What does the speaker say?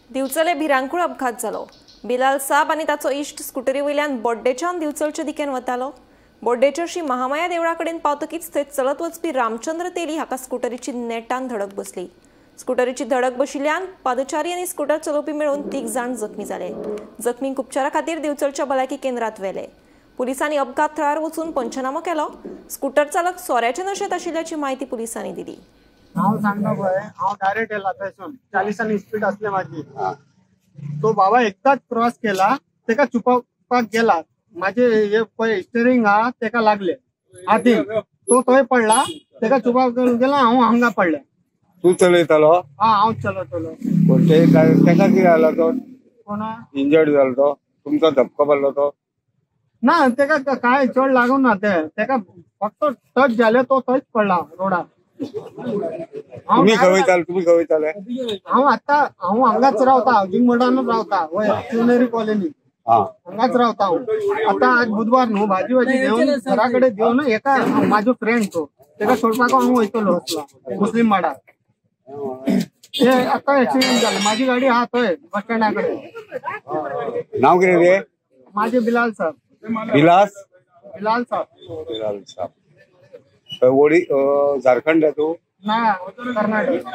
दिवचले भिरांकूळ अपघात जालो. बिलाल साब आनी ताचो इश्ट स्कुटरी वयल्यान बोड्डेच्यान दिवचलचे दिकेन वतालो. बोड्डेच्या श्री महामाया देवळा कडेन पावतकीच थंय चलत वचपी रामचंद्र तेली हाका स्कुटरीची नेटान धडक बसली. स्कुटरीची धडक बशिल्ल्यान पादचारी आनी स्कुटर चलोवपी मेळून 3 जाण जखमी जाले. जखमींक उपचारा खातीर दिवचलच्या भलायकी केंद्रात व्हेले. पुलिसांनी अपघात थळार वचून पंचनामो केलो. स्कुटर चालक सोऱ्याचे नशेंत आशिल्ल्याची म्हायती पुलिसांनी दिली. हांव सांगता पळय, हांव डायरेक्ट येयला थंयसून 40 स्पीड आसले माझी. तो बाबा एकदाच क्रॉस केला, तेका चुपावपाक गेला. माझे हे पळय स्टेरिंग हा तेका लागले हातीन, तो थंय पडला, तेका चुपावपाक गेला, हांव हांगा पडले. तू चलयतालो? हा, हांव चलयतालो. कोणते तेका कितें जाला तो? कोणा इंजर्ड जालो तो? तुमचो धपको पडलो तो? ना, तेका काय चड लागूं ना, ते तेका फक्त टच जाले, तो थंयच पडला रोडार. तुम्ही खंय वयताले? तुम्ही खंय वयताले? हांव आतां हांव हांगाच रावता, हावजींग बोर्डानूच रावता, वय शिवनेरी कॉलनी हांगाच रावता हांव. आतां आज बुधवार न्हू, भाजी भाजी घेवन घरा कडेन घेवन एका म्हाजो फ्रेंड तो तेका सोडपाक हांव वयतलो असला मुस्लीम वाड्यार. ते आतां एक्सिडेंट जालें. म्हाजी गाडी आहा थंय बस स्टँडा कडेन. नांव कितें रे? म्हाजें बिलाल साहब. बिलास? बिलाल साहब. बिलाल साहब. ओडी झारखंड तू? ना, कर्नाटक.